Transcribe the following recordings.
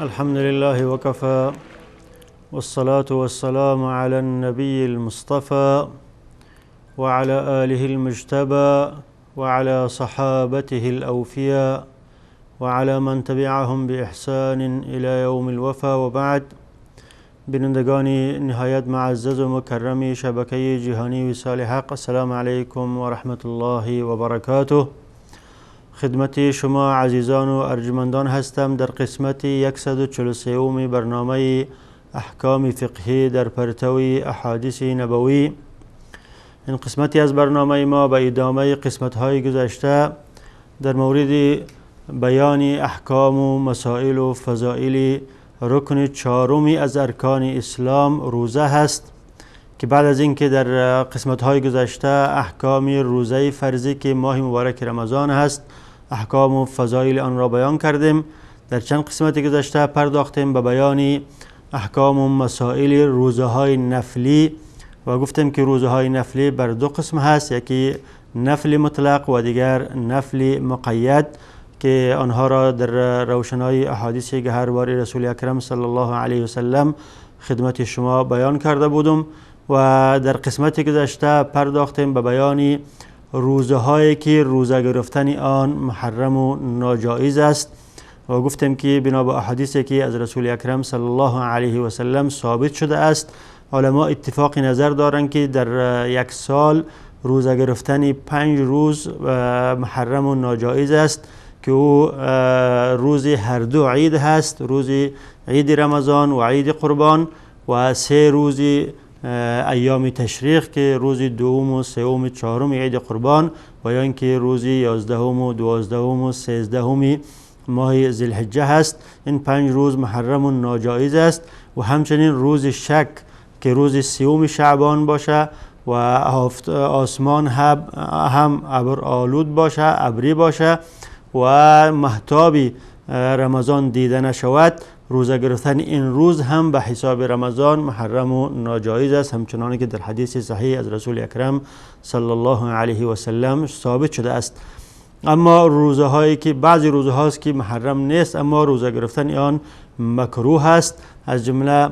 الحمد لله وكفى، والصلاة والسلام على النبي المصطفى وعلى آله المجتبى وعلى صحابته الأوفياء وعلى من تبعهم بإحسان إلى يوم الوفا، وبعد. بینندگان نهایت معزز و مکرم شبکه جهانی وصال حق، السلام علیکم و رحمت الله و برکاته. خدمت شما عزیزان و ارجمندان هستم در قسمت 143 برنامه احکام فقهی در پرتو احادیث نبوی. این قسمتی از برنامه ما به ادامه قسمت های گذشته در مورد بیان احکام و مسائل و فضائل رکن چهارمی از ارکان اسلام روزه هست که بعد از اینکه در قسمت های گذشته احکام روزه فرضی که ماه مبارک رمضان هست، احکام و فضایل آن را بیان کردیم، در چند قسمت گذشته پرداختیم به بیان احکام و مسائل روزه های نفلی و گفتیم که روزه های نفلی بر دو قسم هست، یکی نفل مطلق و دیگر نفل مقید که آنها را در روشنای احادیث گهربار رسول اکرم صلی الله علیه و سلم خدمت شما بیان کرده بودم. و در قسمت گذشته پرداختیم به بیان روزه هایی که روزه گرفتن آن محرم و ناجایز است و گفتیم که بنا به احادیثی که از رسول اکرم صلی الله علیه و سلم ثابت شده است، علما اتفاق نظر دارند که در یک سال روزه گرفتن 5 روز محرم و ناجایز است که او روز هر دو عید هست، روز عید رمضان و عید قربان، و 3 روز ایام تشریق که روز دوم و سوم و چهارم عید قربان و یا اینکه روز 11 و 12 و 13 ماه ذوالحجه هست. این 5 روز محرم و ناجایز است. و همچنین روز شک که روز 3 شعبان باشه و آسمان هم ابر آلود باشه، ابری باشه و مهتابی رمضان دیده نشود، روزه گرفتن این روز هم به حساب رمضان محرم و ناجایز است، همچنان که در حدیث صحیح از رسول اکرم صلی الله علیه و سلم ثابت شده است. اما روزه هایی که بعضی روزه هاست که محرم نیست اما روزه گرفتن آن مکروه است، از جمله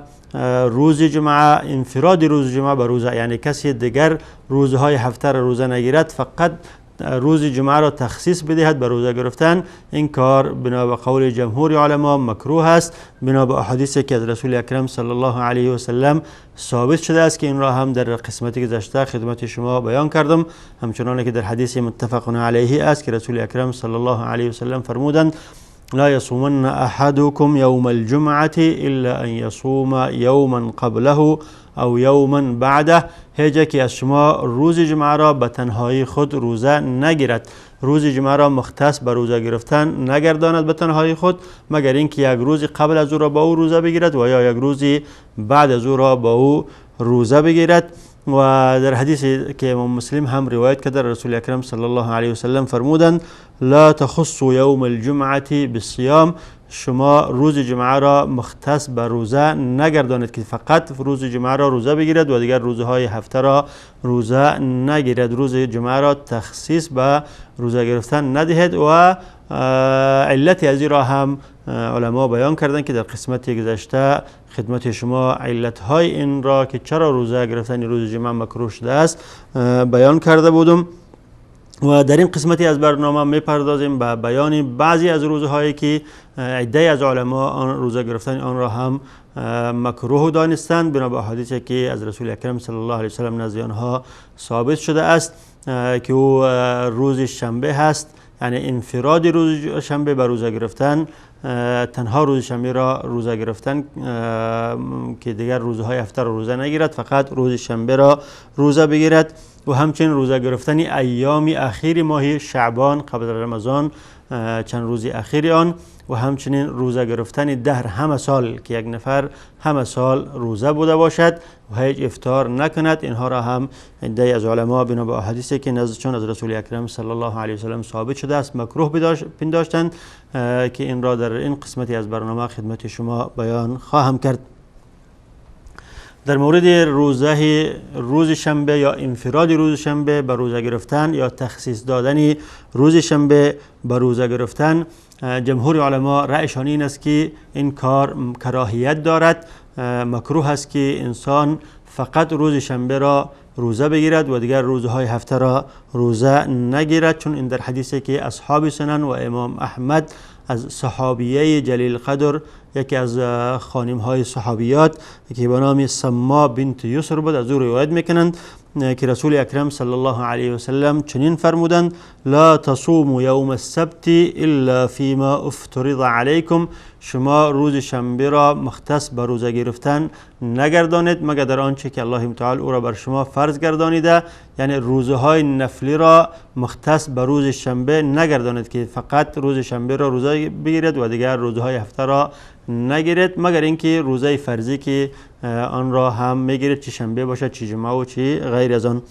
روز جمعه، انفراد روز جمعه به روزه، یعنی کسی دیگر روزهای هفته را روزه نگیرد، فقط روز جمعه را تخصیص بدهد به روزه گرفتن، این کار بنا به قول جمهور علما مکروه است، بنا به احادیثی که از رسول اکرم صلی الله علیه و سلم ثابت شده است که این را هم در قسمت گذشته خدمت شما بیان کردم، همچنان که در حدیث متفق علیه است که رسول اکرم صلی الله علیه و سلم فرمودند: لا يصومن أحدكم يوم الجمعة إلا أن يصوم يوما قبله أو يوما بعده. هیچ یکی از شما روز جمعه را به تنهایی خود روزه نگیرد، روز جمعه را مختص به روزه گرفتن نگرداند به تنهایی خود، مگر اینکه یک روز قبل از او را با او روزه بگیرد و یا یک روز بعد از او را با او روزه بگیرد. و در حدیث که امام مسلم هم روایت کرده، رسول اکرم صلی الله علیه و سلم فرمودند: لا تخصوا یوم الجمعة بالصیام. شما روز جمعه را مختص به روزه نگردانید که فقط روز جمعه را روزه بگیرد و دیگر روزهای هفته را روزه نگیرد. روز جمعه را تخصیص به روزه گرفتن ندهید. و علت از این را هم علما بیان کردند که در قسمت گذشته خدمت شما علتهای این را که چرا روزه گرفتن روز جمعه مکروه شده است بیان کرده بودم. و در این قسمتی از برنامه میپردازیم به بیان بعضی از روزهایی که عده‌ای از علما آن روزه گرفتن آن را هم مکروه دانستند، بنا به احادیثی که از رسول اکرم صلی الله علیه و سلم نزد آنها ثابت شده است که او روز شنبه هست، یعنی انفراد روز شنبه به روزه گرفتن، تنها روز شنبه را روزه گرفتن که دیگر روزهای هفته را روزه نگیرد، فقط روز شنبه را روزه بگیرد. و همچنین روزه گرفتن ایام اخیر ماه شعبان قبل رمضان، چند روز اخیر آن، و همچنین روزه گرفتن دهر همه سال که یک نفر همه سال روزه بوده باشد و هیچ افطار نکند. اینها را هم عده‌ای از علما بنا به احادیثی که نزدشان از رسول اکرم صلی الله علیه و سلم ثابت شده است مکروه پنداشتند که این را در این قسمتی از برنامه خدمت شما بیان خواهم کرد. در مورد روزه روز شنبه یا انفراد روز شنبه به روزه گرفتن یا تخصیص دادن روز شنبه به روزه گرفتن، جمهور علما رأیشان این است که این کار کراهیت دارد، مکروه است که انسان فقط روز شنبه را روزه بگیرد و دیگر روزهای هفته را روزه نگیرد، چون این در حدیثی که اصحاب سنن و امام احمد از صحابیه جلیل قدر، یکی از خانم های صحابیات که به نام سما بنت یسر بود، از او روایت میکنند که رسول اکرم صلی الله علیه و سلم چنین فرمودند: لا تصوموا یوم السبت الا فيما افترض علیکم. شما روز شنبه را مختص به روزه گرفتن نگردانید مگر در آنچه که الله متعال او را بر شما فرض گردانیده، یعنی روزه های نفلی را مختص به روز شنبه نگردانید که فقط روز شنبه را روزه بگیرید و دیگر روزه های هفته را نگیرید، مگر اینکه روزه فرضی که آن را هم میگیرید، چه شنبه باشد چه جمعه و چه غیر از آن،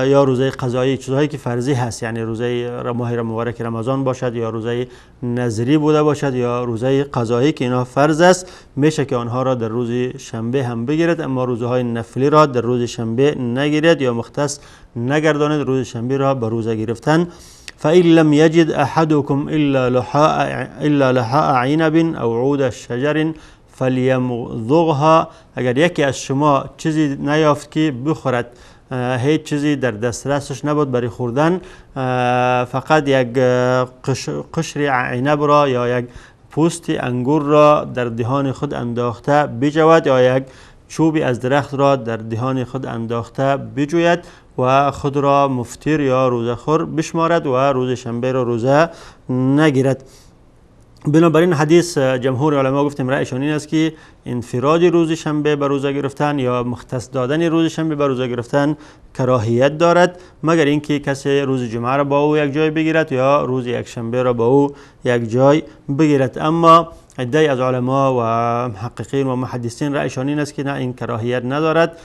یا روزه قضایی، چیزهایی که فرضی هست، یعنی روزه ماه مبارک رمضان باشد یا روزه نذری بوده باشد یا روزه قضایی که اینا فرض است، میشه که آنها را در روز شنبه هم بگیرد، اما روزه های نفلی را در روز شنبه نگیرد یا مختص نگرداند روز شنبه را به روزه گرفتن. فإن لم يجد أحدكم إلا لحاء عنب أو عود شجر فلیمضغها. اگر یکی از شما چیزی نیافت که بخورد، هیچ چیزی در دسترسش نبود برای خوردن، فقط یک قشر عنب را یا یک پوست انگور را در دهان خود انداخته بجود یا یک چوبی از درخت را در دهان خود انداخته بجوید و خود را مفطر یا روزه خور بشمارد و روز شنبه را روزه نگیرد. بنابراین حدیث جمهور علما گفتیم رأیشان این است که انفراد روز شنبه به روزه گرفتن یا مختص دادن روز شنبه به روزه گرفتن کراهیت دارد، مگر اینکه کسی روز جمعه را با او یک جای بگیرد یا روز یک شنبه را با او یک جای بگیرد. اما عده‌ای از علما و محققین و محدثین رأیشان این است که نه، این کراهیت ندارد،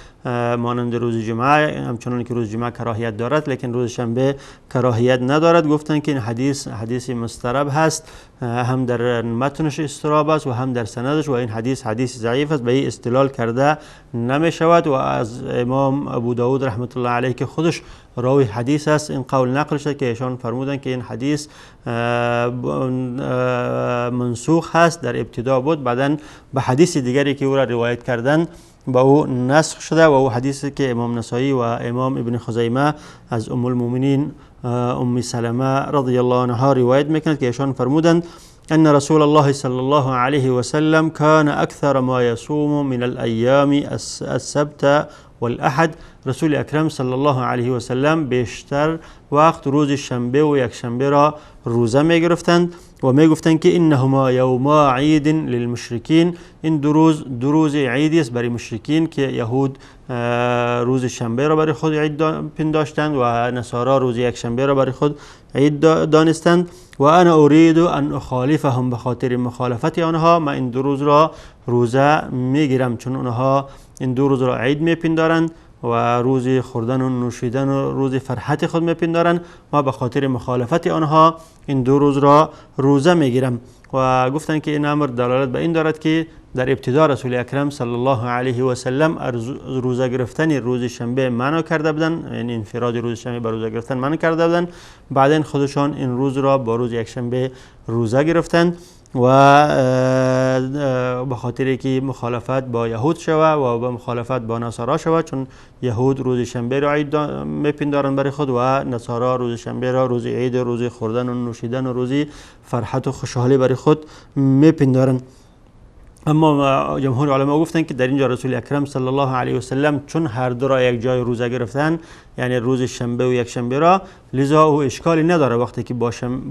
مانند روز جمعه، همچنان که روز جمعه کراهیت دارد لیکن روز شنبه کراهیت ندارد. گفتند که این حدیث حدیث مضطرب هست، هم در متنش اضطراب است و هم در سندش، و این حدیث حدیث ضعیف است، به این استدلال کرده نمی شود. و از امام ابو داود رحمت الله علیه که خودش راوی حدیث است این قول نقل شد که ایشان فرمودند که این حدیث منسوخ هست، در ابتدا بود، بعدا به حدیث دیگری که او را روایت کردن با او نسخ شده و او حدیثی که امام نسائی و امام ابن خزیمه از ام المؤمنین ام سلمه رضی الله عنها روایت میکند که ایشان فرمودند: أن رسول الله صلى الله عليه وسلم كان أكثر ما يصوم من الأيام السبت والأحد. رسول اکرم صلی الله علیه و سلم بیشتر وقت روز شنبه و یک شنبه را روزه می گرفتند و می گفتند که انهما یوما عید للمشرکین، این دو روز دو روز عیدی است برای مشرکین که یهود روز شنبه را برای خود عید پنداشتند و نصارا روز یک شنبه را برای خود عید دانستند. و انا اريد ان اخالفهم، به خاطر مخالفت آنها من این دو روز را روزه میگیرم، چون آنها این دو روز را عید میپندارند و روز خوردن و نوشیدن و روز فرحت خود میپندارند، ما به خاطر مخالفت آنها این دو روز را روزه میگیرم. و گفتند که این امر دلالت به این دارد که در ابتدا رسول اکرم صلی الله علیه و سلم روزه گرفتن روز شنبه منع کرده بودند، یعنی انفراد روز شنبه به روزه گرفتن منع کرده بودند، بعدا خودشان این روز را با روز یک شنبه روزه گرفتند و به خاطر که مخالفت با یهود شوه و با مخالفت با نصارا شوه، چون یهود روز شنبه را عید میپندارند برای خود و نصارا روز شنبه را روز عید، روز خوردن و نوشیدن و روز فرحت و خوشحالی برای خود میپندارند. اما جمهور علما گفتند که در اینجا رسول اکرم صلی الله علیه و سلم چون هر دو را یک جای روزه گرفتن، یعنی روز شنبه و یک شنبه را، لذا او اشکالی نداره وقتی که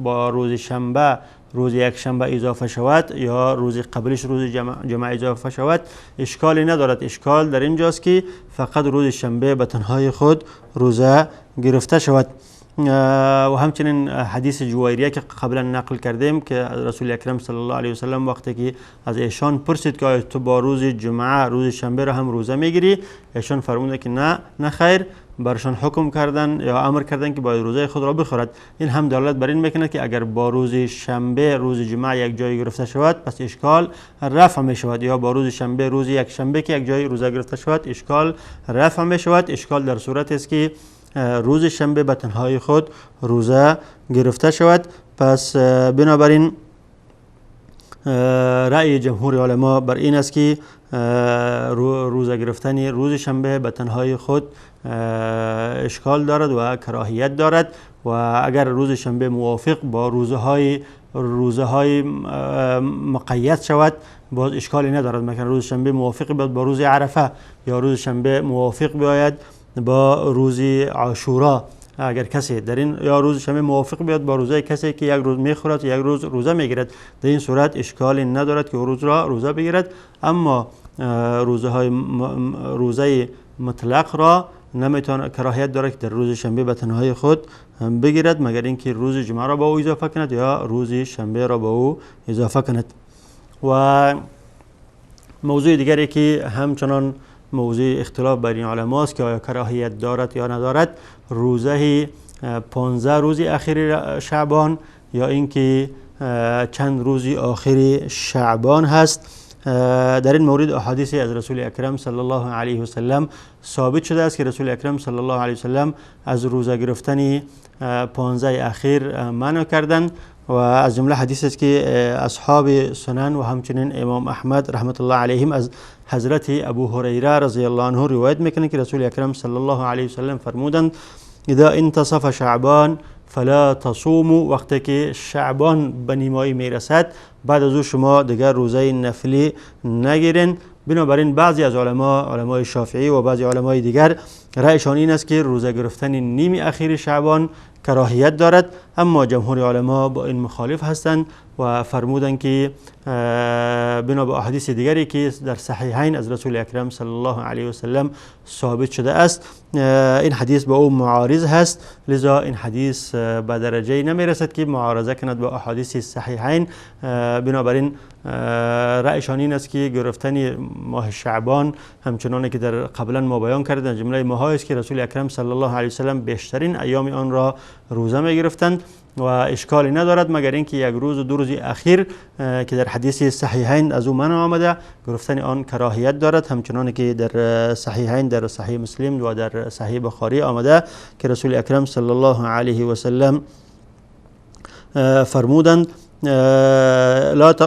با روز شنبه روز یک شنبه اضافه شود یا روز قبلش روز جمعه اضافه شود اشکالی ندارد. اشکال در اینجاست که فقط روز شنبه به تنهای خود روزه گرفته شود. و همچنین حدیث جویریه که قبلا نقل کردیم که رسول اکرم صلی الله علیه و سلم وقتی که از ایشان پرسید که آیا تو با روز جمعه روز شنبه را هم روزه میگیری، ایشان فرموده که نه، نه خیر، برشان حکم کردن یا امر کردن که باید روزه خود را بخورد. این هم دلالت بر این میکنه که اگر با روز شنبه روز جمعه یک جای گرفته شود پس اشکال رفع می شود، یا با روز شنبه روز یک شنبه که یک جای روزه گرفته شود اشکال رفع می شود. اشکال در صورت است که روز شنبه به تنهای خود روزه گرفته شود. پس بنابراین رأی جمهور علما بر این است که روزه گرفتن روز شنبه به تنهای خود اشکال دارد و کراهیت دارد و اگر روز شنبه موافق با روزه های مقید شود، باز اشکالی ندارد. مثلا روز شنبه موافق بیاد با روز عرفه یا روز شنبه موافق بیاید با روز عاشورا، اگر کسی در این یا روز شنبه موافق بیاد با روزه کسی که یک روز میخورد و یک روز روزه میگیرد، در این صورت اشکالی ندارد که روز را روزه بگیرد. اما روزه مطلق را نمیتونه، کراهیت دارد که در روز شنبه به تنهای خود بگیرد، مگر اینکه روز جمعه را با او اضافه کند یا روز شنبه را با او اضافه کند. و موضوع دیگری که همچنان موضوع اختلاف بین علما است که آیا کراهیت دارد یا ندارد، روزه 15 روز اخیر شعبان یا اینکه چند روز آخر شعبان هست. در این مورد احادیث از رسول اکرم صلی الله علیه و سلم ثابت شده است که رسول اکرم صلی الله علیه و سلم از روزه گرفتن 15 اخیر منع کردند و از جمله حدیث است که اصحاب سنن و همچنین امام احمد رحمت الله علیهم از حضرت ابو هریره رضی الله عنه روایت میکنه که رسول اکرم صلی الله علیه و سلم فرمودند: اذا انتصف شعبان فلا تصوموا. وقتی که شعبان به نیمایی میرسد، بعد از او شما دیگر روزه نفلی نگیرین. بنابراین بعضی از علما، علمای شافعی و بعضی علمای دیگر، رأیشان این است که روزه گرفتن نیمی اخیر شعبان کراهیت دارد، اما جمهور علما با این مخالف هستند و فرمودند که بنا به احادیث دیگری که در صحیحین از رسول اکرم صلی الله علیه و سلم ثابت شده است، این حدیث با او معارض هست. لذا این حدیث به درجه نمیرسد که معارضه کند با احادیث صحیحین. بنابراین رأیشان این است که گرفتن ماه شعبان، همچنان که در قبلا ما بیان کردیم، جمله ماهایی است که رسول اکرم صلی الله علیه و سلم بیشترین ایام آن را روزه می گرفتند و اشکالی ندارد، مگر اینکه یک روز و دو روز اخیر که در حدیث صحیحین از او منع آمده، گرفتن آن کراهیت دارد. همچنان که در صحیحین، در صحیح مسلم و در صحیح بخاری آمده که رسول اکرم صلی الله علیه و سلم فرمودند: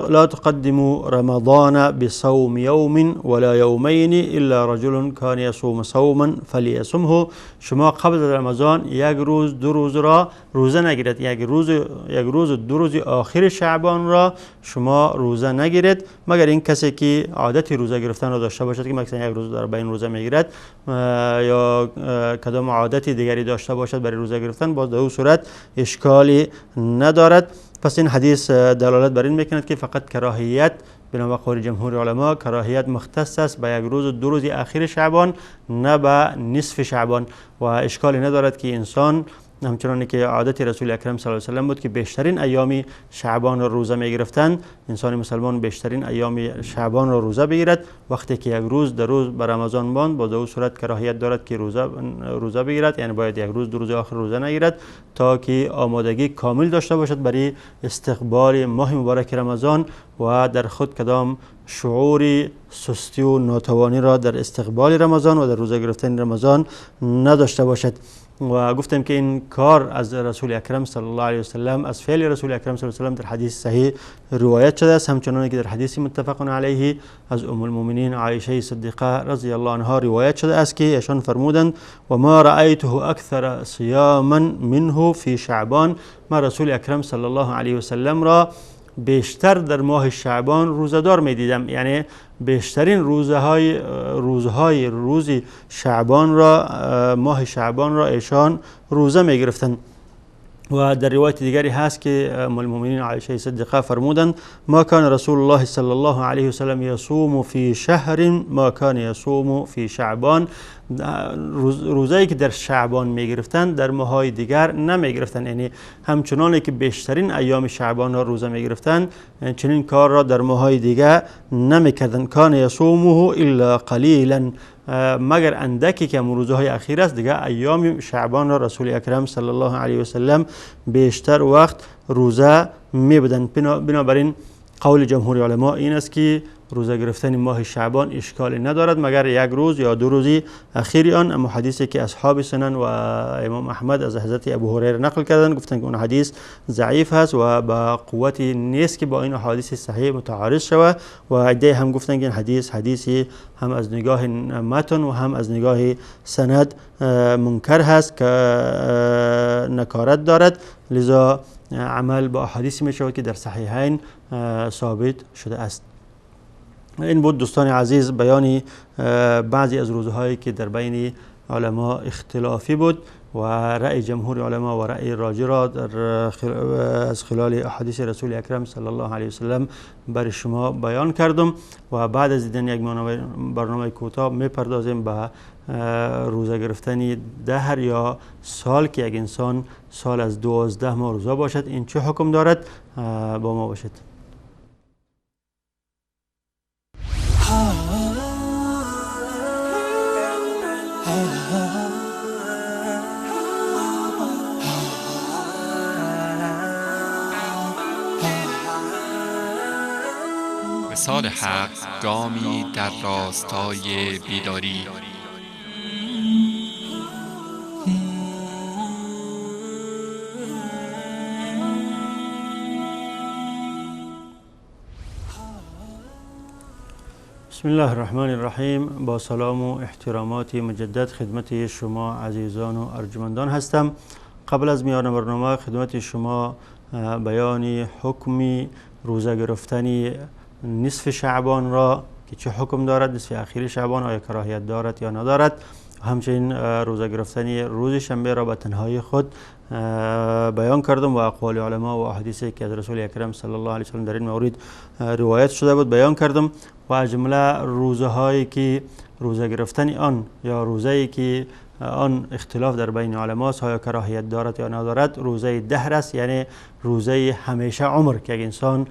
لا تقدموا رمضان بصوم يوم ولا يومين إلا رجل كان يصوم صوما فليصمه. شما قبل از رمضان یک روز، دو روز را روزه نگیرید، یک روز و دو روز آخر شعبان را شما روزه نگیرید، مگر این کسی که عادت روزه گرفتن را داشته باشد که مثلا یک روز در بین روزه میگیرد یا کدام عادت دیگری داشته باشد برای روزه گرفتن، باز در او صورت اشکالی ندارد. پس این حدیث دلالت بر این میکند که فقط کراهیت، بنا به قول جمهور علما، کراهیت مختص است به یک روز و دو روز اخیر شعبان، نه به نصف شعبان. و اشکالی ندارد که انسان همچنانی که عادت رسول اکرم صلی الله علیه و سلم بود که بیشترین ایام شعبان را روزه می گرفتند، انسان مسلمان بیشترین ایام شعبان را روزه بگیرد. وقتی که یک روز دو روز بر رمضان ماند، باز او صورت کراهیت دارد که روزه بگیرد، یعنی باید یک روز، دو روز آخر روزه نگیرد تا که آمادگی کامل داشته باشد برای استقبال ماه مبارک رمضان و در خود کدام شعور سستی و ناتوانی را در استقبال رمضان و در روزه گرفتن رمضان نداشته باشد. و گفتیم که این کار از رسول اکرم صلی الله علیه وسلم، از فعل رسول اکرم صلی الله علیه وسلم در حدیث صحیح روایت شده است. همچنان که در حدیث متفق علیه از ام المؤمنین عایشه صدیقه رضی الله عنها روایت شده است که ایشان فرمودند: و ما رأیته اکثر صیاما منه فی شعبان. ما رسول اکرم صلی الله علیه وسلم را بیشتر در ماه شعبان روزه‌دار می دیدم، یعنی بیشترین روزهای روزی شعبان را، ماه شعبان را ایشان روزه می گرفتند. و در روایت دیگری هست که ام المؤمنین عایشه صدیقه فرمودند: ما كان رسول الله صلی الله علیه وسلم يصوم في شهر ما كان يصوم في شعبان. روزهایی که در شعبان می گرفتند، در ماهای دیگر نمی گرفتند، یعنی همچنان که بیشترین ایام شعبان را روزه می گرفتند، چنین کار را در ماهای دیگر نمی کردند. كان يصومه الا قليلا، مگر اندکی که روزه های اخیر است. دیگه ایام شعبان را رسول اکرم صلی الله علیه وسلم بیشتر وقت روزه می بودند. بنابراین قول جمهور علما این است که روزه گرفتن ماه شعبان اشکالی ندارد مگر یک روز یا دو روزی اخیری آن. اما حدیثی که اصحاب سنن و امام احمد از حضرت ابو هریره نقل کردند، گفتند که اون حدیث ضعیف هست و با قوتی نیست که با این احادیث صحیح متعارض شود و عده هم گفتند که این حدیث حدیثی هم از نگاه متن و هم از نگاه سند منکر هست که نکارت دارد، لذا عمل با احادیث می شود که در صحیحین ثابت شده است. این بود دوستان عزیز بیان بعضی از روزهایی که در بین علما اختلافی بود و رأی جمهور علما و رأی راجی را در از خلال احادیث رسول اکرم صلی الله علیه وسلم برای شما بیان کردم و بعد از دیدن یک برنامه کوتاه میپردازیم به روزه گرفتن دهر یا سال که یک انسان سال از 12 ماه روزه باشد این چه حکم دارد. با ما باشد. وصال حق گامی در راستای بیداری. بسم الله الرحمن الرحیم. با سلام و احترامات مجدد خدمت شما عزیزان و ارجمندان هستم. قبل از میان برنامه خدمت شما بیان حکم روزه گرفتن نصف شعبان را که چه حکم دارد، نصف اخیر شعبان آیا کراهیت دارد یا ندارد، همچنین روزه گرفتن روز شنبه را به تنهایی خود بیان کردم و اقوال علما و احادیثی که از رسول اکرم صلی الله علیه و سلم در این مورد روایت شده بود بیان کردم و از جمله روزه هایی که روزه گرفتن آن یا روزه ای که آن اختلاف در بین علما است آیا کراهیت دارد یا ندارد، روزه دهر است، یعنی روزه همیشه عمر که یک انسان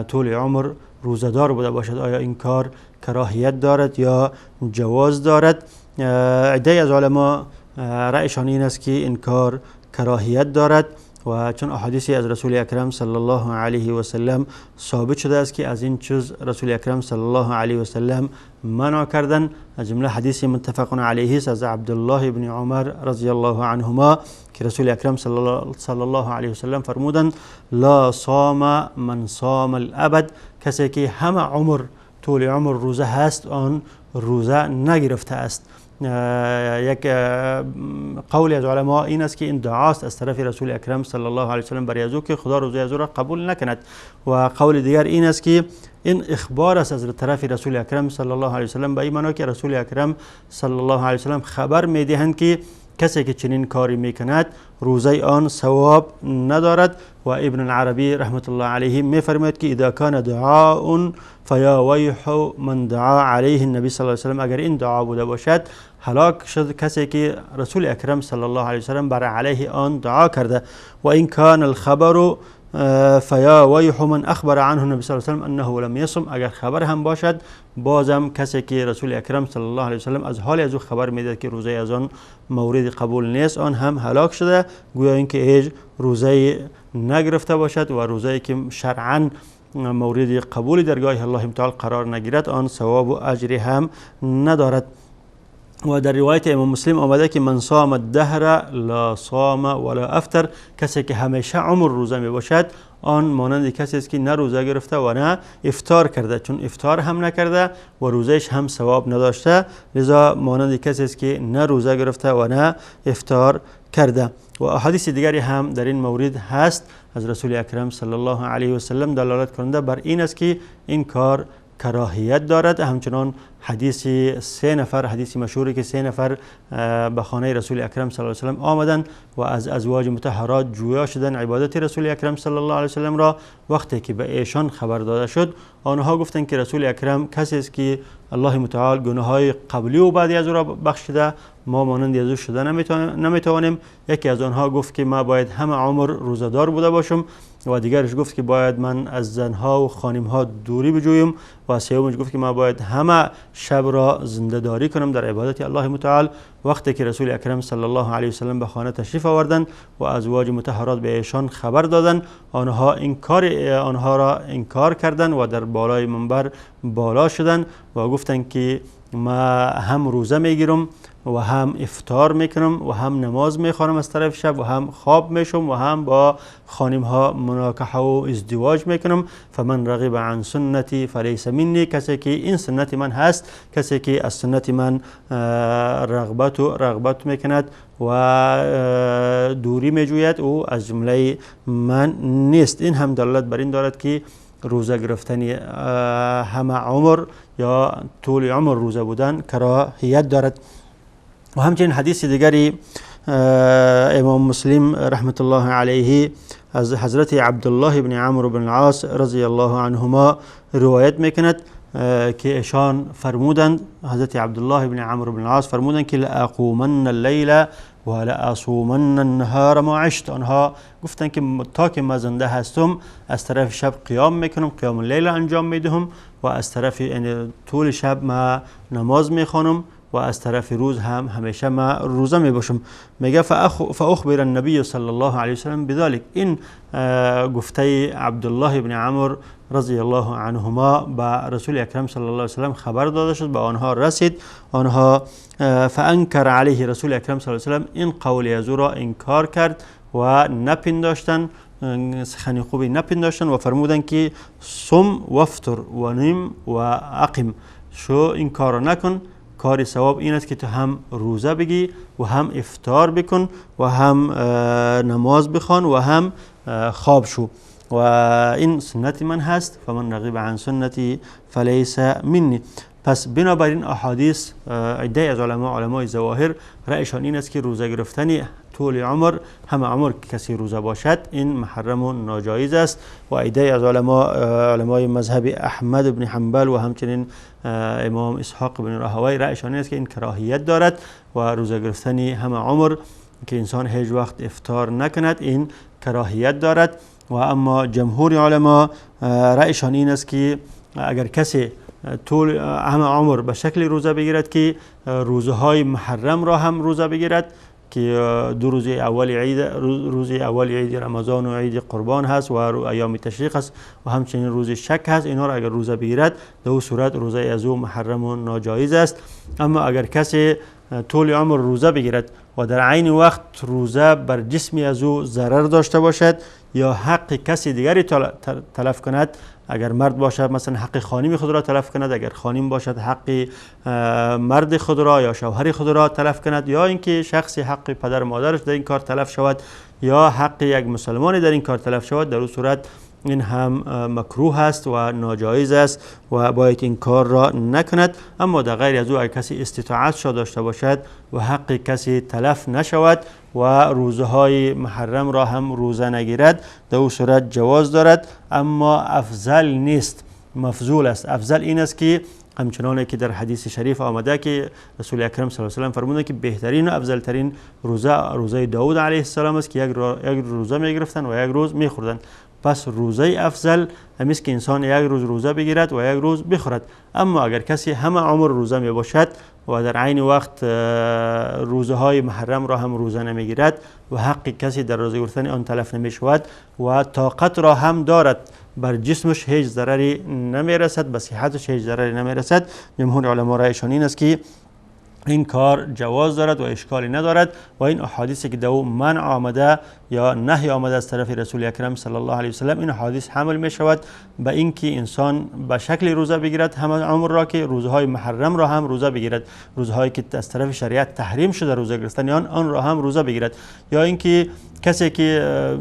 طول عمر روزه‌دار بوده باشد آیا این کار کراهیت دارد یا جواز دارد. عده‌ای از علما رأیشان این است که این کار کراهیت دارد و چون احادیثی از رسول اکرم صلی الله علیه و سلم ثابت شده است که از این چیز رسول اکرم صلی الله علیه و سلم منع کردن، از جمله حدیث متفق علیه است از عبدالله بن عمر رضی الله عنهما که رسول اکرم صلی الله علیه و سلم فرمودند لا صام من صام الابد، کسی که همه عمر طول عمر روزه هست آن روزه نگرفته است. یک قول از علما این است که این دعاست از طرف رسول اکرم صلی الله علیه و سلم برای از او که خدا روزه از او را قبول نکند، و قول دیگر این است که این اخبار است از طرف رسول اکرم صلی الله علیه و سلم به این معنا که رسول اکرم صلی الله علیه و سلم خبر میدهند که کسی که چنین کاری میکند روزه آن ثواب ندارد. و ابن العربی رحمت الله علیه میفرماید که اذا کان دعاء فیا ویح من دعا علیه النبی صلی الله علیه و سلم، اگر این دعا بوده باشد هلاک شد کسی که رسول اکرم صلی الله علیه و سلم بر علیه آن دعا کرده. و این کان الخبر فیا ویح من اخبر عنه النبی صلی الله علیه و سلم انه لم یصم، اگر خبر هم باشد بازم کسی که رسول اکرم صلی الله علیه و سلم از حال از او خبر میدهد که روزه از آن مورد قبول نیست آن هم هلاک شده، گویا اینکه هیچ روزه نگرفته باشد و روزه که شرعا مورد قبول درگاه الله متعال قرار نگیرد آن ثواب و اجر هم ندارد. و در روایت امام مسلم آمده که من صام الدهر لا صام ولا افتر، کسی که همیشه عمر روزه می باشد آن مانند کسی است که نه روزه گرفته و نه افطار کرده، چون افطار هم نکرده و روزهش هم ثواب نداشته، لذا مانند کسی است که نه روزه گرفته و نه افطار کرده. و احادیث دیگری هم در این مورد هست از رسول اکرم صلی الله علیه و سلم دلالت کننده بر این است که این کار کراهیت دارد. همچنان حدیث سه نفر، حدیث مشهوری که سه نفر به خانه رسول اکرم صلی الله علیه و سلم آمدند و از ازواج مطهرات جویا شدند عبادت رسول اکرم صلی الله علیه و سلم را، وقتی که به ایشان خبر داده شد آنها گفتند که رسول اکرم کسی است که الله متعال گناههای قبلی و بعدی از او را بخشیده، ما مانند از او شده نمیتوانیم. یکی از آنها گفت که ما باید همه عمر روزه‌دار بوده باشم و دیگرش گفت که باید من از زنها و خانمها دوری بجویم و سومش گفت که ما باید همه شب را زنده داری کنم در عبادت الله متعال. وقتی که رسول اکرم صلی الله علیه و سلم به خانه تشریف آوردند و ازواج مطهرات به ایشان خبر دادند، آنها آنها را انکار کردند و در بالای منبر بالا شدند و گفتند که ما هم روزه میگیرم و هم افطار میکنم و هم نماز میخوانم از طرف شب و هم خواب میشم و هم با خانم ها مناکحه و ازدواج میکنم. فمن رغب عن سنتی فلیس منی، کسی که این سنت من هست، کسی که از سنت من رغبت میکند و دوری میجوید، او از جمله من نیست. این هم دلالت بر این دارد که روزه گرفتن همه عمر یا طول عمر روزه بودن کراهیت دارد. و همچنین حدیث دیگری امام مسلم رحمت الله علیه از حضرت عبدالله بن عمرو بن العاص رضی الله عنهما روایت میکند که ایشان فرمودند، حضرت عبدالله بن عمرو بن العاص فرمودند که لأقومن اللیل و لأصومن النهار ما عشت. آنها گفتند که تا که ما زنده هستم از طرف شب قیام میکنم، قیام اللیل انجام میدهم و از طرف یعنی طول شب ما نماز میخوانم و از طرف روز هم همیشه ما روزه می باشم. میگه فاخبر النبی صلی الله علیه وسلم بذلك. این گفته عبدالله بن عمرو رضی الله عنهما به رسول اکرم صلی الله علیه وسلم خبر داده شد، به آنها رسید. آنها فانکر علیه رسول اکرم صلی الله علیه وسلم این قول از او را انکار کرد و نپنداشتن، سخن خوبی نپنداشتن و فرمودند که صم وافتر و نیم و اقم، شو این کار نکن، کار ثواب این است که تو هم روزه بگی و هم افطار بکن و هم نماز بخوان و هم خواب شو و این سنت من هست. فمن رغب عن سنتی فلیس منی. پس بنابراین احادیث عده از علمای ظواهر رأیشان این است که روزه گرفتن طول عمر، همه عمر که کسی روزه باشد، این محرم و ناجایز است. و عده از علمای مذهب احمد بن حنبل و همچنین امام اسحاق بن راهوی رأیشان این است که این کراهیت دارد و روزه گرفتن همه عمر که انسان هیچ وقت افطار نکند این کراهیت دارد. و اما جمهور علما رأیشان این است که اگر کسی طول همه عمر به شکل روزه بگیرد که روزه های محرم را هم روزه بگیرد که دو روز اول عید، روز اول عید رمضان و عید قربان هست و ایام تشریق هست و همچنین روز شک هست، اینها را اگر روزه بگیرد در او صورت روزه از او محرم و ناجایز است. اما اگر کسی طول عمر روزه بگیرد و در عین وقت روزه بر جسمی از او ضرر داشته باشد یا حق کسی دیگری تلف کند، اگر مرد باشد مثلا حق خانم خود را تلف کند، اگر خانم باشد حق مرد خود را یا شوهر خود را تلف کند، یا اینکه شخصی حق پدر مادرش در این کار تلف شود یا حق یک مسلمان در این کار تلف شود، در اون صورت این هم مکروه است و ناجایز است و باید این کار را نکند. اما در غیر از او اگر کسی استطاعت را داشته باشد و حق کسی تلف نشود و روزه های محرم را هم روزه نگیرد، در او صورت جواز دارد، اما افضل نیست، مفضول است. افضل این است که همچنان که در حدیث شریف آمده که رسول اکرم صلی الله علیه و سلم فرمودند که بهترین و افضل ترین روزه روزه داود علیه السلام است که یک روزه میگرفتند و یک روز میخوردند. پس روزه افضل همیست که انسان یک روز روزه بگیرد و یک روز بخورد. اما اگر کسی همه عمر روزه می باشد و در عین وقت روزه های محرم را هم روزه نمیگیرد و حق کسی در روزه گرفتن آن تلف نمی شود و طاقت را هم دارد، بر جسمش هیچ ضرری نمی رسد، به صحتش هیچ ضرری نمی رسد، جمهور علما رایشان این است که این کار جواز دارد و اشکالی ندارد و این احادیثی که دو منع آمده یا نهی آمده از طرف رسول اکرم صلی الله علیه و سلم، این احادیث حمل می شود به اینکه انسان به شکل روزه بگیرد همه عمر را که روزهای محرم را هم روزه بگیرد، روزهایی که از طرف شریعت تحریم شده روزه گرفتن آن را هم روزه بگیرد، یا اینکه کسی که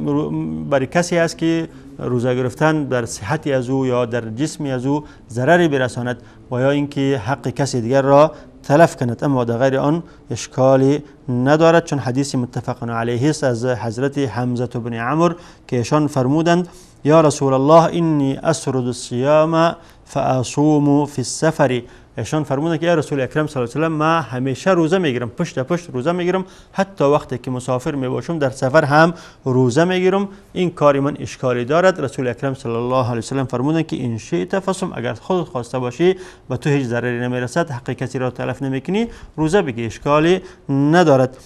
برای کسی است که روزه گرفتن در صحت از او یا در جسم از او ضرری برساند و یا اینکه حق کسی دیگر را تلف کند، اما در غیر آن اشکالی ندارد، چون حدیث متفق علیه است از حضرت حمزه بن عمرو که ایشان فرمودند یا رسول الله انی اسرد الصیام فاصوم فی السفر. ایشان فرمودند که ای رسول اکرم صلی الله علیه و سلم، من همیشه روزه میگیرم، پشت پشت روزه میگیرم، حتی وقتی که مسافر میباشم در سفر هم روزه میگیرم، این کار من اشکالی دارد؟ رسول اکرم صلی الله علیه و سلم فرمودند که ان شئت فصم، اگر خودت خواسته باشی و تو هیچ ضرری نمیرسد، حق کسی را تلف نمیکنی، روزه بگیر، اشکالی ندارد.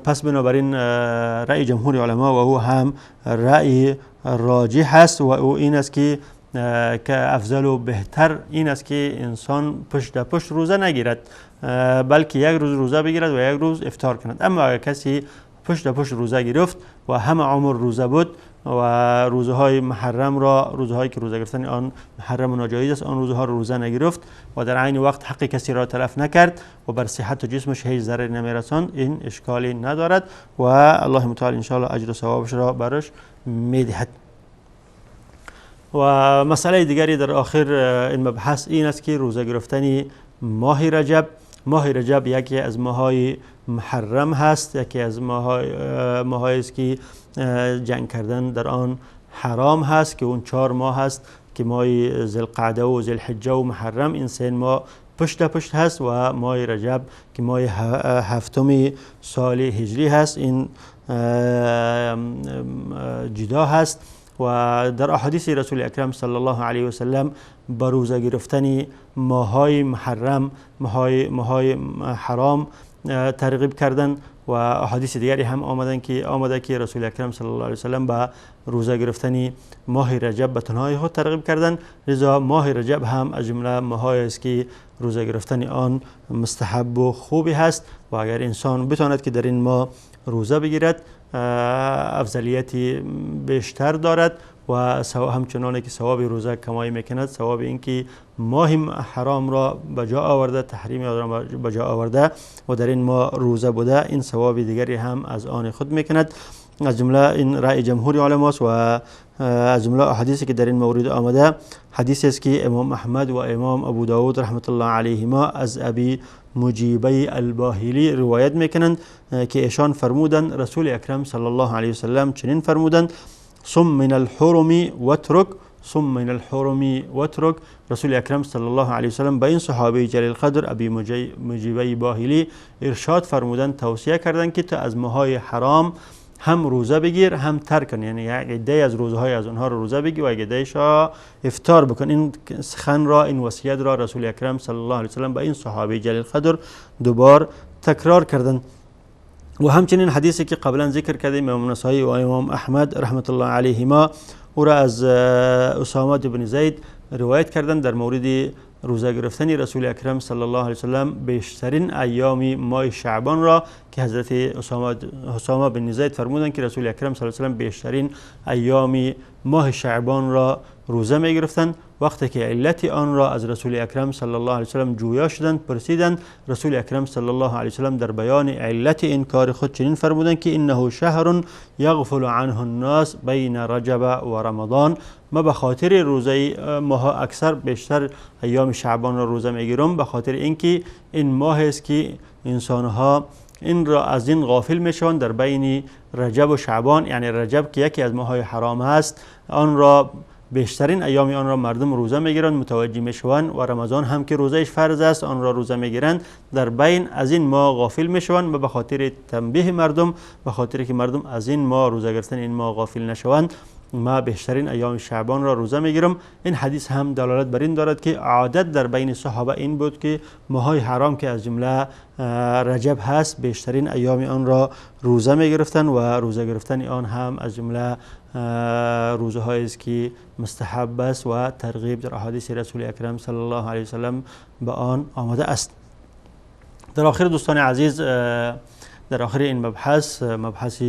پس بنابراین رأی جمهور علما و او هم رأی راجح است و او این است که افضل و بهتر این است که انسان پشت در پشت روزه نگیرد، بلکه یک روز روزه بگیرد و یک روز افطار کند. اما اگر کسی پشت در پشت روزه گرفت و همه عمر روزه بود و روزه های محرم را، روزه هایی که روزه گرفتن آن محرم و ناجایز است، آن روزه ها را روزه نگرفت و در عین وقت حق کسی را تلف نکرد و بر صحت و جسمش هیچ ضرری نمیرساند، این اشکالی ندارد و الله متعال ان شاء الله اجر و ثوابش را برش میدهد. و مسئله دیگری در آخر این مبحث این است که روزه گرفتن ماه رجب، ماه رجب یکی از ماهای محرم هست، یکی از ماهای است که جنگ کردن در آن حرام هست، که اون 4 ماه هست که ماه ذوالقعده و ذوالحجه و محرم، این 3 ماه پشت پشت هست و ماه رجب که ماه هفتم سال هجری هست، این جدا هست. و در احادیث رسول اکرم صلی الله علیه و سلم به روزه گرفتن ماهای محرم، ماهای حرام ترغیب کردن و احادیث دیگری هم آمدن که آمده که رسول اکرم صلی الله علیه و سلم به روزه گرفتن ماه رجب به تنهای خود ترغیب کردن. لذا ماه رجب هم از جمله ماهایی است که روزه گرفتن آن مستحب و خوبی هست و اگر انسان بتواند که در این ماه روزه بگیرد افضلیت بیشتر دارد و همچنان که ثواب روزه کمایی میکند، ثواب اینکه ماه حرام را به جا آورده، تحریم را به جا آورده و در این ماه روزه بوده، این ثواب دیگری هم از آن خود میکند. از جمله این رأی جمهور علماست و از جمله احادیثی که در این مورد آمده حدیث است که امام احمد و امام ابو داود رحمت الله علیهما از ابی مجیبه الباهلی روایت میکنند که ایشان فرمودند رسول اکرم صلی الله علیه وسلم چنین فرمودند: صم من الحرم واترک، صم من الحرم واترک. رسول اکرم صلی الله علیه وسلم به این صحابه جلیل قدر ابی مجیبه باهلی ارشاد فرمودند، توصیه کردند که تو از ماهای حرام هم روزه بگیر هم ترک کن، یعنی یک عده از روزه های از آنها رو روزه بگیر و یک عده را افطار بکن. این سخن را، این وصیت را رسول اکرم صلی الله علیه وسلم به این صحابه جلیل قدر دوبار تکرار کردند. و همچنین حدیثی که قبلا ذکر کردیم امام نسائی و امام احمد رحمت الله علیهما او را از اسامه بن زید روایت کردند در مورد روزه گرفتن رسول اکرم صلی الله علیه وسلم بیشترین ایام ماه شعبان را که حضرت اسامه بن زید فرمودند که رسول اکرم صلی الله علیه وسلم بیشترین ایام ماه شعبان را روزه می گرفتند. وقتی که علت آن را از رسول اکرم صلی الله علیه وسلم جویا شدند، پرسیدند، رسول اکرم صلی الله علیه وسلم در بیان علت این کار خود چنین فرمودند که انه شهر یغفل عنه الناس بین رجب و رمضان. ما به خاطر روزه ماه اکثر بیشتر ایام شعبان را روزه میگیرم، به خاطر اینکه این ماه است که انسانها این را از این غافل میشوند در بین رجب و شعبان، یعنی رجب که یکی از ماه‌های حرام هست، آن را بیشترین ایام آن را مردم روزه میگیرند، متوجه میشوند، و رمضان هم که روزهش فرض است آن را روزه میگیرند، در بین از این ماه غافل میشوند و به خاطر تنبیه مردم، به خاطر که مردم از این ماه روزه گرفتن این ماه غافل نشوند، ما بیشترین ایام شعبان را روزه میگیرم. این حدیث هم دلالت بر این دارد که عادت در بین صحابه این بود که ماهای حرام که از جمله رجب هست بیشترین ایام آن را روزه میگرفتن و روزه گرفتن آن هم از جمله روزه هایی است که مستحب است و ترغیب در احادیث رسول اکرم صلی الله علیه وسلم به آن آمده است. در آخر دوستان عزیز، در آخر این مبحث، مبحث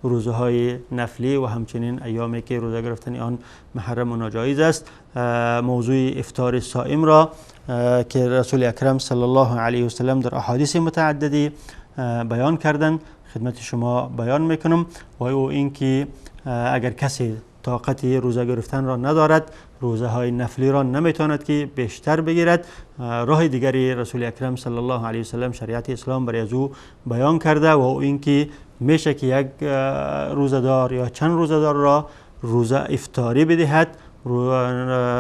روزه های نفلی و همچنین ایامی که روزه گرفتن آن محرم و ناجایز است، موضوع افطار صائم را که رسول اکرم صلی الله علیه و سلم در احادیث متعددی بیان کردند خدمت شما بیان میکنم، و او اینکه اگر کسی طاقت روزه گرفتن را ندارد، روزه های نفلی را نمیتواند که بیشتر بگیرد، راه دیگری رسول اکرم صلی الله علیه و سلم شریعت اسلام برای از او بیان کرده و او اینکه میشه که یک روزه دار یا چند روزه دار را روزه افطاری بدهد،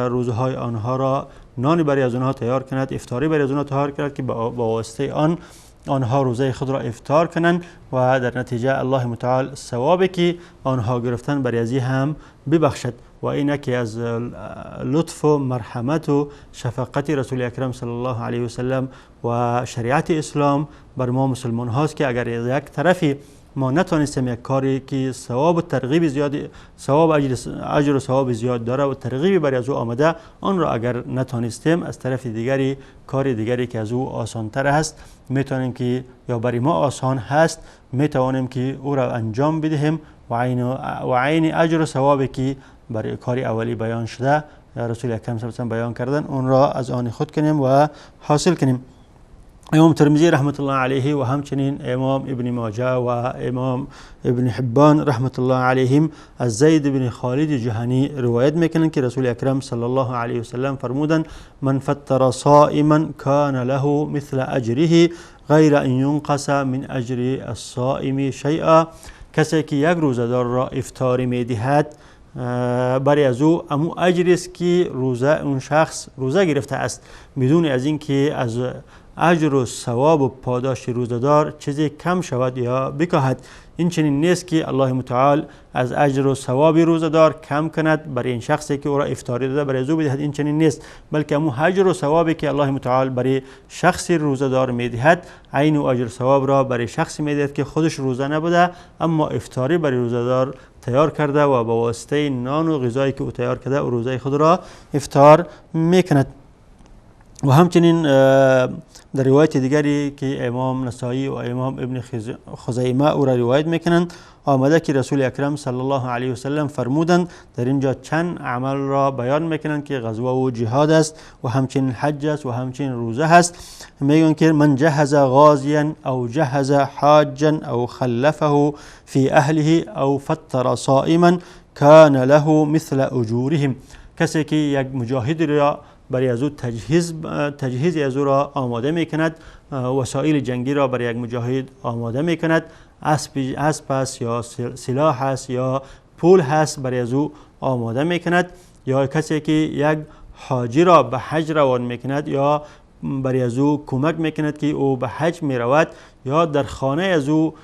روزه های آنها را نانی برای از اونها تیار کند، افطاری برای از اونها تیار کند که با واسطه آن آنها روزه خود را افطار کنند و در نتیجه الله متعال ثوابی که آنها گرفتن برای ازی هم ببخشد. و این که از لطف و مرحمت و شفقت رسول اکرم صلی الله علیه و سلم و شریعت اسلام بر ما مسلمان هاست که اگر یک طرفی ما نتونستیم یک کاری که ثواب و ترغیب زیاد، ثواب اجر و ثواب زیاد داره و ترغیبی برای از او آمده، آن را اگر نتونستیم از طرف دیگری کار دیگری که از او آسانتر هست میتونیم که یا برای ما آسان هست میتوانیم که او را انجام بدهیم و عین اجر و ثوابی که برای کار اولی بیان شده رسول اکرم صلی الله علیه و بیان کردن اون را از آن خود کنیم و حاصل کنیم. امام ترمذی رحمت الله علیه و همچنین امام ابن ماجه و امام ابن حبان رحمت الله علیهم از زید بن خالد جهنی روایت میکنند که رسول اکرم صلی الله علیه و سلم فرمودند من فطر صائما کان له مثل اجره غیر ان ينقص من اجر الصائم شیئا. کسی که یک روزه‌دار را افطاری میدهد برای از او امو اجر است که روزه اون شخص روزه گرفته است، بدون از اینکه از اجر و ثواب و پاداش روزه‌دار چیزی کم شود یا بکاهد. این چنین نیست که الله متعال از اجر و ثواب روزه‌دار کم کند برای این شخصی که او را افطاری داده برای او بدهد، این چنین نیست، بلکه امو اجر و ثوابی که الله متعال برای شخص روزه‌دار میدهد عین و اجر و ثواب را برای شخصی میدهد که خودش روزه نبوده اما افطاری برای روزه‌دار تیار کرده و با واسطه نان و غذایی که او تیار کرده او روزه خود را افطار میکند. و همچنین در روایت دیگری که امام نسائی و امام ابن خزیمه او را روایت میکنند آمده که رسول اکرم صلی الله علیه و سلم فرمودند، در اینجا چند عمل را بیان میکنند که غزوه و جهاد است و همچنین حج است و همچنین روزه هست. میگن که من جهز غازیا او جهز حاجا او خلفه فی اهله او فطر صائما کان له مثل اجورهم. کسی که یک مجاهد را برای از او تجهیز از او را آماده میکند، وسایل جنگی را برای یک مجاهد آماده میکند، اسب است یا سلاح است یا پول هست برای از او آماده میکند، یا کسی که یک حاجی را به حج روان میکند یا برای از او کمک میکند که او به حج میرود، یا در خانه از او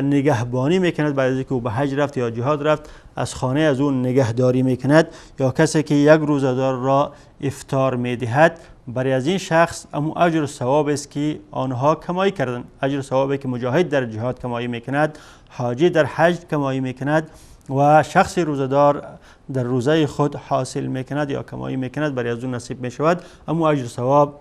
نگهبانی میکند بعد از اینکه او به حج رفت یا جهاد رفت از خانه از او نگهداری میکند، یا کسی که یک روزه‌دار را افطار میدهد برای از این شخص امو اجر و ثواب است که آنها کمایی کردند. اجر و ثوابی که مجاهد در جهاد کمایی میکند، حاجی در حج کمایی میکند و شخص روزه‌دار در روزه خود حاصل میکند یا کمایی میکند برای از او نصیب میشود. امو اجر و ثواب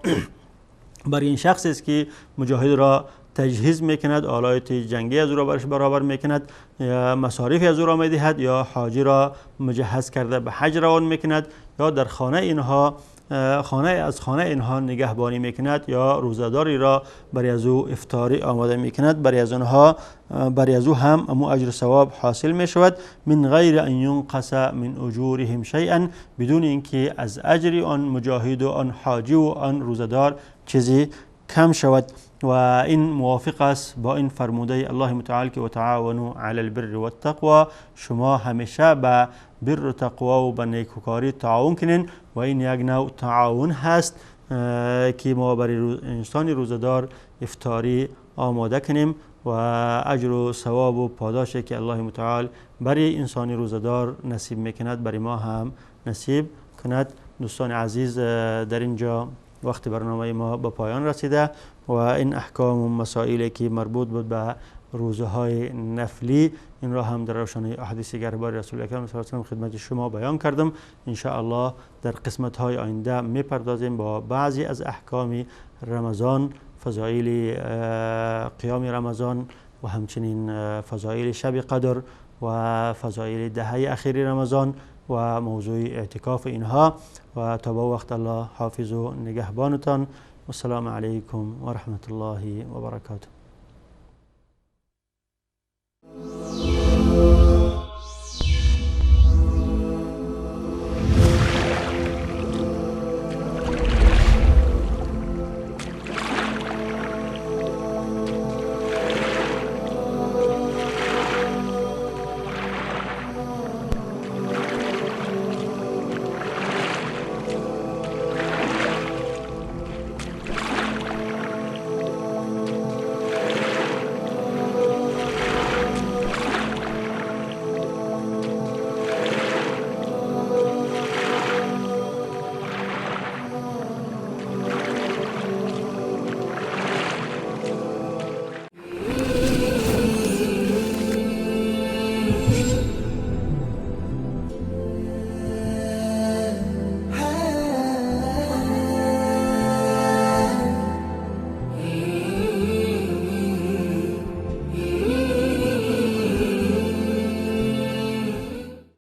برای این شخص است که مجاهد را تجهیز میکند، آلات جنگی از او را برش برابر میکند، یا مصارف از او را میدهد، یا حاجی را مجهز کرده به حج روان میکند، یا در خانه اینها از خانه اینها نگهبانی میکند، یا روزه‌داری را برای از او افطاری آماده میکند، برای از او هم امو اجر و ثواب حاصل میشود. من غیر ان ینقص من اجورهم شیئا، بدون اینکه از اجر آن مجاهد و آن حاجی و آن روزه‌دار چیزی کم شود. و این موافق است با این فرموده الله متعال که و تعاونوا علی البر والتقوا، شما همیشه به بر و تقوا و به نیکوکاری تعاون کنین و این یک نوع تعاون هست که ما برای انسان روزه‌دار افطاری آماده کنیم و اجر و ثواب و پاداشی که الله متعال برای انسان روزه‌دار نصیب میکند برای ما هم نصیب کند. دوستان عزیز، در اینجا وقت برنامه ما به پایان رسیده و این احکام و مسائلی که مربوط بود به روزه های نفلی این را هم در روشنای احادیث گربار رسول اکرم صلی الله علیه و سلم خدمت شما بیان کردم. ان شاء الله در قسمت های آینده میپردازیم با بعضی از احکام رمضان، فضایل قیام رمضان و همچنین فضایل شب قدر و فضایل دهه اخیر رمضان و موضوع اعتکاف اینها. و تا با وقت الله حافظ و نگهبانتان. والسلام علیکم و رحمت الله و برکاته.